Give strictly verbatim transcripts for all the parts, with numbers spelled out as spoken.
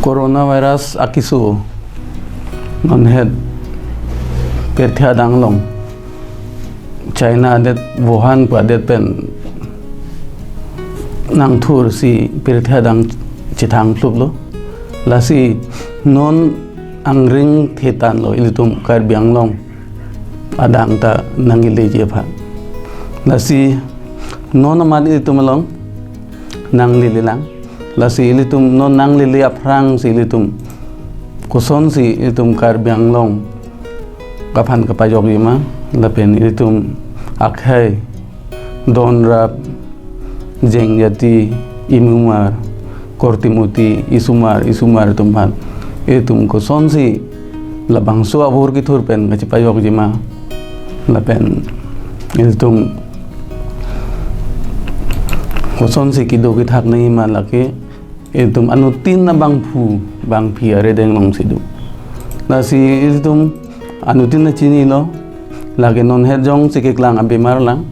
Coronavirus akeso non het pirthe adang along China adet Wuhan pu adet pen nangthursi pirthe adang chethang phluplo. Lasi non angring thetan lo ilitum Karbi Anglong adang ta nangkeleji aphan. Lasi non amat ilitum along nanglelelang. Lasi ilitum non nanglele aphrangsi ilitum kosonsi ilitum Karbi Anglong aphan kapajokji ma, lapen ilitum akhei, donrap, jenjati, imumar, korte moti, isomar, isomar atum aphan ilitum kosonsi labangso abor kethur pen kachepajokji ma, lapen ilitum kosonsi kedo kethak nangji ma, lake ilitum anuttin abangphu bangphi arideng alongsi do. Lasi ilitum anuttin ta chinilo, lake non het jongsi keklang abemar lang.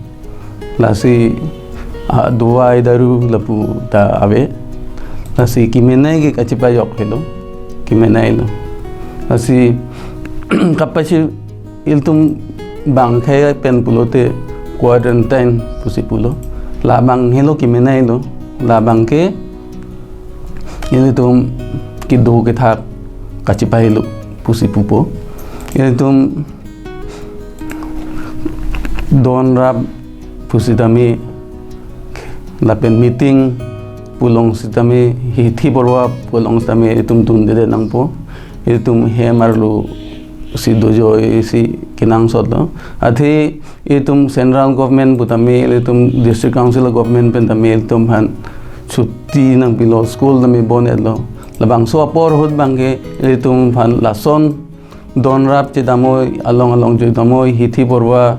Lasi a dawai daru lapu ta ave. Lasi kemenei ke kachepajok helo. Kemenei lo. Lasi kapachi ilitum bang akhei pen pulote quarantine pusi pulo. Labang helo kemenei lo. Labang ke ilitum kedo kethak kachepailo pusi pupo. Ilitum donrap pusitame lapen meeting pu along sitame, hithi porwa pu along sitame ilitum dundedet nangpo. Ilitum hem arlo si dojoisi kenangsotlo. Athe ilitum central government putame, ilitum district council government pen tame ilitum aphan chutti nangpilo, school tame bon-etlo. Labangso apor ahut abangke ilitum aphan lason donrap chedamnoi, along along chedamnoi, hithi porwa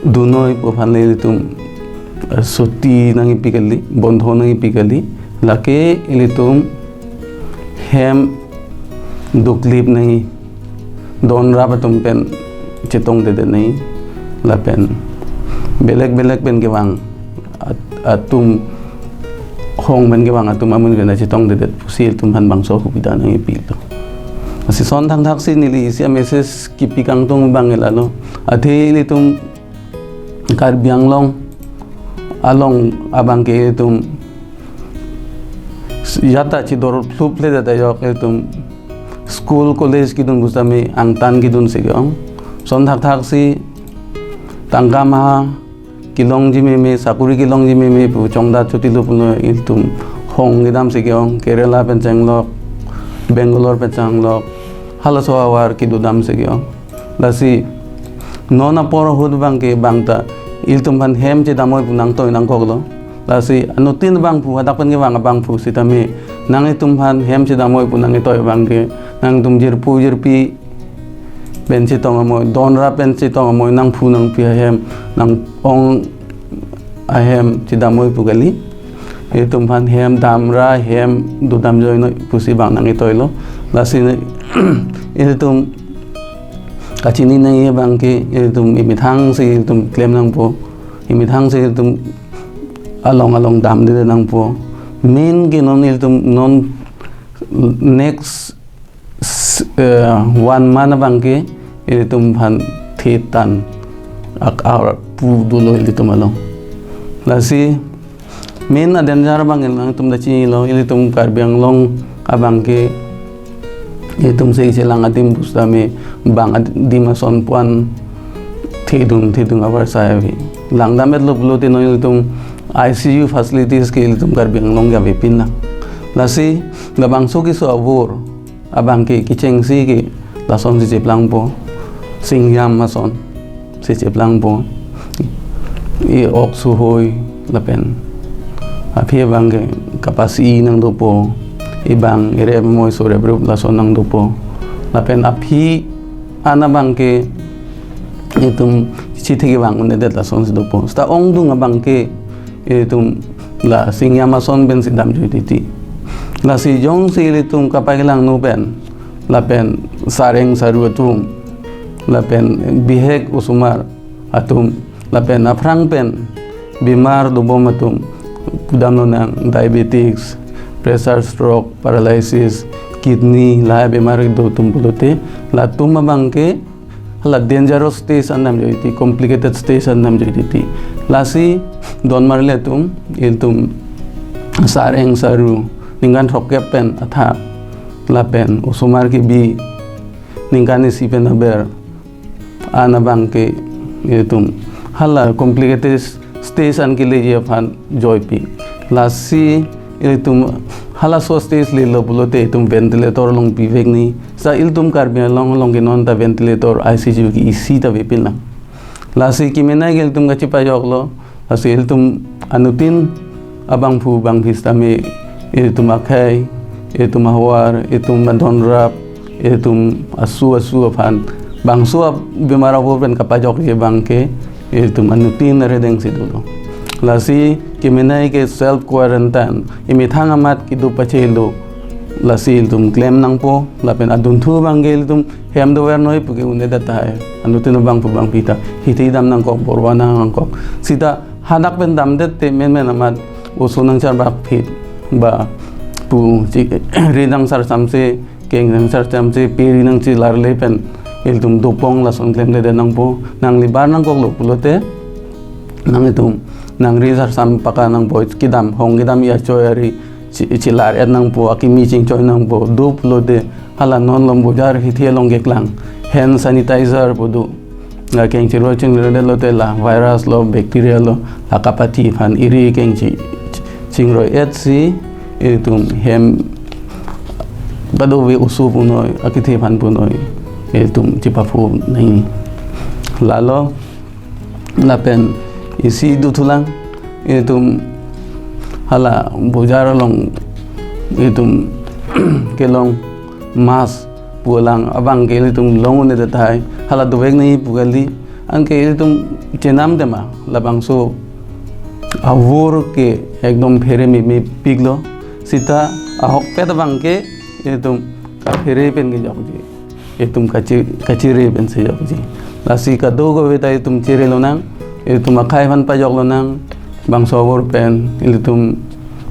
dunnoi pu aphan le ilitum, eh, chutti nangkipi kali, bondho nangkipi kali. Lake ilitum hem duklip nangji, donrap atum pen chetongdedet nangji, lapen belek belek pen kevang at-, atum, hong pen kevang atum amonit pen chetongdedet pusi ilitum aphan bangso ahubidha nangkipilo. Lasi ason thangthaksi neli isi a-message kipi kangtung abang ke lalo. Athe ilitum Karbi Anglong along abangke ilitum ajat ta chidor phlupledet ajok ilitum school college kedun pusitame angtan kedunsi ke-ong. Ason thakthaksi tangka maha kelongji meme, sakori kelongji meme pu chongdat chotilo pulo ilitum hong kedamsi ke-ong. Kerala pen chenglok, Bangalore pen chenglok, halaso ahavar kedodamsi ke-ong. Lasi non apor ahut abangke bang ta ilitum aphan hem chedamnoi pu nangtoi nangkoklo. Lasi anuttin abangphu, hadak pen kevang abangphu sitame nanglitum aphan hem chedamnoi pu nangtoi abangke nangtum jirpo jirpi pen chetong amoi, donrap pen chetong amoi, nangphu nangpi ahem, nang-ong ahem chedamnoi pu kali. Ilitum aphan hem damra, hem dodam joinoi pusi bang nangtoilo. Lasi ne, ilitum kachini nangji abangke ilitum emethangsi ilitum klem nangpo, emethangsi ilitum along along damde nangpo. Main ke non ilitum non next s-, eh, one month abangke ilitum aphan thetan ak-, ar pu dolo ilitum along. Lasi main a-danger abang ilitum ta chinilo, ilitum Karbi Anglong abangke ilitum se chelang adim pusitame bang adim ason pu-an thedung thedung avarsai ave. Langdam-etlo pulote non ilitum I C U facilities ke ilitum Karbi Anglong ke avepin nang. Lasi labangso keso abor abangke kechengsi ke lasonsi cheplangpo, singjam asonsi cheplangpo, i-ok suhoi lapen aphi abangke kapasi nangdopo, ibang irep moi surep rup lason nangdopo, lapen aphi an abangke itum chithi kevang un-edet lasonsi dopo. Seta ongdung abangke ilitum la singjam ason pensi damjui titi. Lasi jongsi ilitum kapakelangno pen, lapen sareng saru atum, lapen bihek osomar atum, lapen aphrang pen bimar dobom atum, pudamlonang diabetics, pressure stroke, paralysis, kidney lahai bemar kedo atum pulote, latum abangke hala dangerous stage an damjoi titi, complicated stage an damjoi titi. Lasi don marli atum, ilitum sareng saru ningkan throkkep pen athak, lapen osomar kebi ningkan isi pen aber an abangke ilitum hala complicated stage an keleji aphan joipik. Lasi ilitum halaso stage lelo pulote ilitum ventilator along pivek ni. Sa ilitum Karbi Anglong along ke non ta ventilator, I C U ke isi ta vepin lang. Lasi kemenei ke ilitum kachepajoklo. Lasi ilitum anuttin abangphu bangphi sitame, ilitum akhei, ilitum ahavar, ilitum adonrap, ilitum asu asu aphan, bangso abemar avur pen kapajokji abangke ilitum anuttin arideng si dolo. Lasi kemenei ke self quarantine, imethang amat kedo pachelo. Lasi ilitum klem nangpo, lapen adunthu abangke ilitum hem dover noi puke un-edet tahai. Anuttin abangphu bangphi ta hithi dam nangkok, borwa nang nangkok. Sita hadak pen damdet te menmen amat oso nangcharbak phit ba pu chi ri nang sarsamse, keng nang sarsamse, pe ri nangchelarle pen ilitum dopong lason klemledet nangpo. Nangli bar nangkoklo pulote nanglitum nangri sarsam paka nangpo, kedam hong kedam ya choi ari chi- chelar-et nangpo, akimi chingchoi nangpo. Do pulote hala non lom bojar hithi along keklang hand sanitizer pu do. La keng chiroi chingroi det lote la virus lo, bacteria lo, la kapathi aphan iri keng chi- chingroi-et si ilitum hem kadokave oso punoi, akithi aphan punoi ilitum chepaphu nangji. Lalo lapen isi dothulang, ilitum hala bojar along ilitum kelong mask pu alang abangke ilitum long un-edet tahai, hala dovek nangji pu kali. Anke ilitum chenam tema, labangso avur ke ekdom phere meme piklo. Sita ahokpet abangke ilitum kaphere pen kejokji, ilitum kachi- kachire pen si jokji. Lasi kadokave ta ilitum chire lonang, ilitum akhei aphan pajok lonang, bangso avur pen ilitum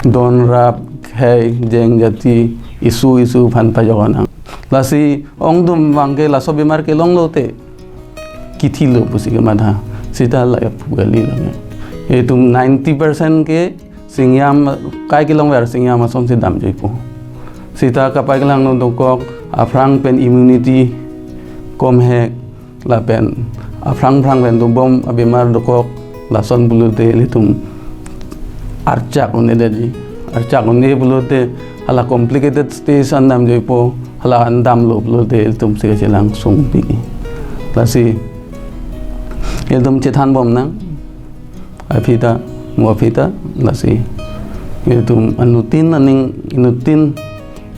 donrap, khei, jeng jati, isu isu aphan pajok lonang. Lasi ongdung abangke laso bemar kelong lote kithilo pusi kematha. Sita la pu kali lake. Ilitum ninety percent ke Singja, kai kelongver Singja ason si damjoipo. Sita kapai kelangno dokok, aphrang pen immunity komhek, lapen aphrang phrang pen dobom abemar dokok, lason pulote ilitum archak un-edetji. Archak un-e pulote hala complicated stage an damjoipo, hala an damlo pulote ilitum si kachelang sungpi. Lasi ilitum chethanbom nang aphi ta, mo aphi ta, lasi ilitum anuttin aning, inuttin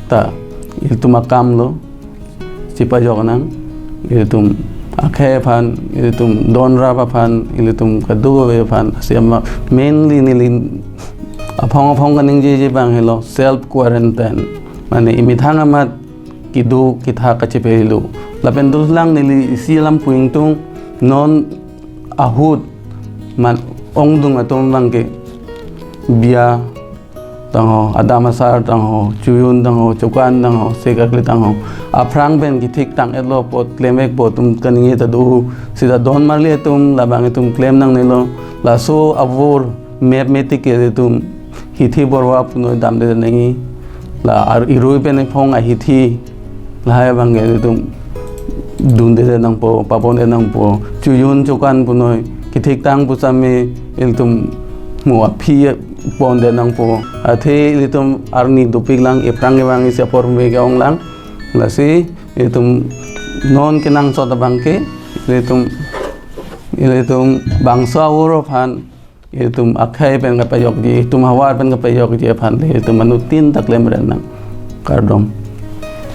ta ilitum akam lo, chepajok nang, ilitum akhei aphan, ilitum donrap aphan, ilitum kadokave aphan, lasi ama mainly neli aphong aphong kaningjeje abang helo self quarantine. Mane imethang amat kedo kethak kachepehelo. Lapen dothulang neli isi alam pu ingtung, non ahut man ongdung atum abangke biya tangho, adam asar tangho, chojun tangho, chokan tangho, sekakle tangho, aphrang pen kethik tang-etlo apot, klemvekpo atum kaningje ta do. Sita don marli atum labang itum klem nangnelo. Laso avur mep metik ke ilitum hithi borwa punoi damde nangji. La ar irui pen iphong ahithi lahai abangke ilitum dunde nangpo, pabonde nangpo. Chojun chokan punoi kethik tang pusitame ilitum mo aphi ponde nangpo. Athe ilitum arni dopik lang, ephrang kevang isi apor me ke-ong lang. Lasi ilitum non kenangsot abangke ilitum, ilitum bangso avur aphan, ilitum akhei pen kapajokji, ilitum ahavar pen kapajokji aphan ilitum anuttin ta klemren nang. Kardom.